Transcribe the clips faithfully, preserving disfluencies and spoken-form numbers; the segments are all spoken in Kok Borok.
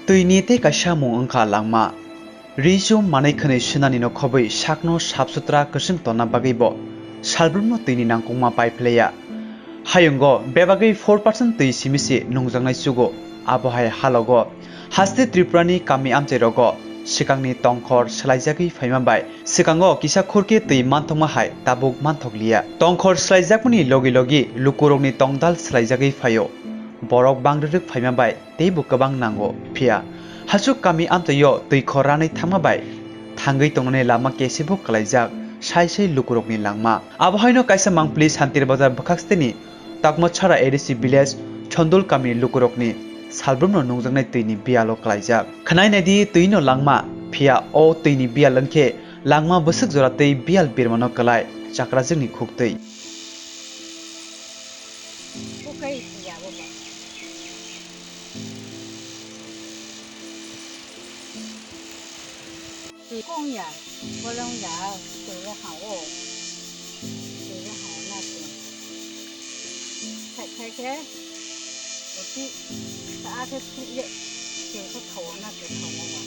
Twini tei kaisa mung wngkha langma. Ri-chum manwi khwnwi swnani no khobwi sakno sap sutra kwchwng tonna bagwi bo salbrumno twini nangkukma pai phlaiya. Hayungo bebagwi four percent twi simi se nungjaknai chugo. Abo hai halogo haste Tripurani kami amchairogo swkangni tongkhor swlaijagwi phaima bai swkango kisa khurkhe twi manthokma hai tabuk manthokliya. Tongkhor swlaijakmani logi logi lukurokni tongdal swlaijagwi phaio. Borok bangrirwk phaima bai teibo kwbang nango, phiya hachuk kami amchaio twi khor ranwi thangma bai thangwi tongnani lama kesibo kwlaijak, sai sai lukurokni langma. Abo haino kaisa mangpili Santir Bazar bwkhak steni Takmachara A D C village Chondol kamini lukurokni salbrumno nungjaknai twini biyalo kwlaijak. Khwnai naidi twino langma, phiya o twini biyal wngkhe langma bwswk jora twi biyal birmano kwlai chakrajwkni khuktwi. Bukai ya bo ba. Twi kong ya, bolong ya, twi ya ha o. Twi ya ha na twi. Khai khai ke, oti, ta a ke twi ye, twi ko thaw na twi thaw ba.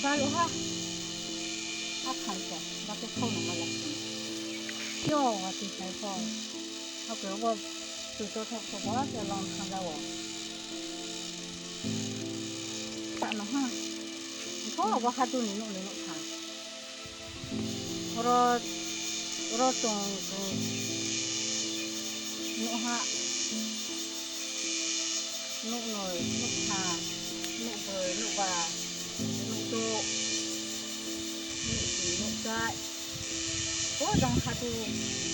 Balu ha. Ha khan sa, ba ke khau na ma la. Yo, wa ti sai ko. Ha ke wo tu to thok ko ba ke long khan la wo. Ta no ha. Ko wa ha tu ni no ni no kha. Oro, oro chwng, chwng nuha, nuhnoi, nuktha, nuhbrwi, nuhba, nuhduk, nuhsi, nuhchai. O jang hadu,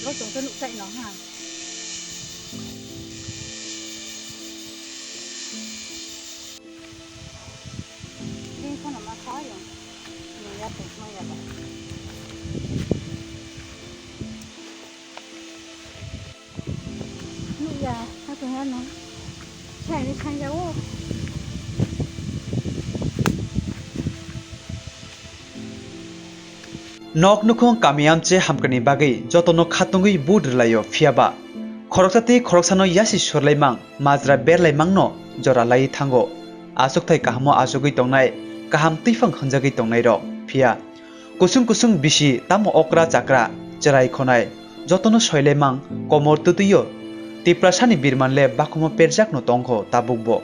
oro chwng khe nuhchai no ha. Bini phone ma kha yo. Ni ya tu ma ya ba. Ni ya, ha tu ya no. Sai ni sai ya o. Nok nukhung kami amche hamkani bagwi jotono khatungwi but rwlaio, phiyaba khoroksa tei khoroksano yasi surlaimang majra berlaimangno jora laiwi thango. Achukthai kahamo achugwi tongnai, kaham twiphang hwnjagwi tongnairok, phiya kusung kusung bisi tamo okra chakra cherai khonai jotono soilaimang komor twtwio. Tiprasani birmanle bakhumo perjakno tongkho tabukbo.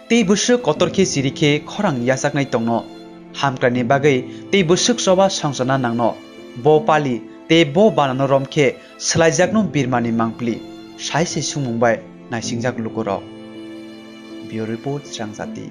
Tei bwswk kotor khe chiri khe khorang yachaknai tongno. Hamkraini bagwi tei bwswk choba songchana nangno. Bo pali tei bo banano rom khe swlaijakno birmani mangpili, sai se sumung bai naisingjak lukurok. Bureau Report, Srangjati.